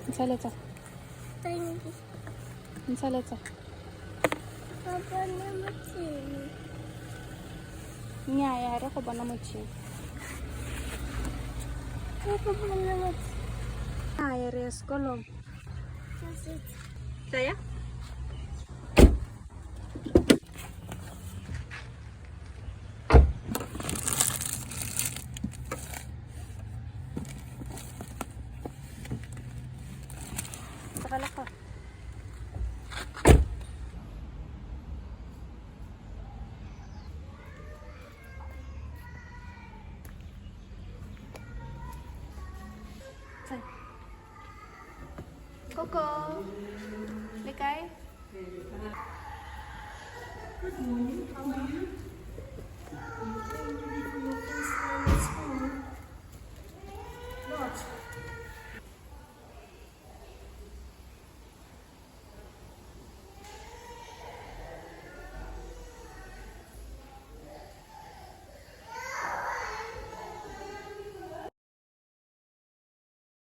Ntsheletsa. Thank you. Ntsheletsa. Go bona motšhini. Nnyaya, re go bona motšhini. Go bona motšhini. Nnyaya, re ya sekolong. Tsaya. Tlogela gore. Tsaya. Koko, le kae? Good morning. How are you? Thank you for your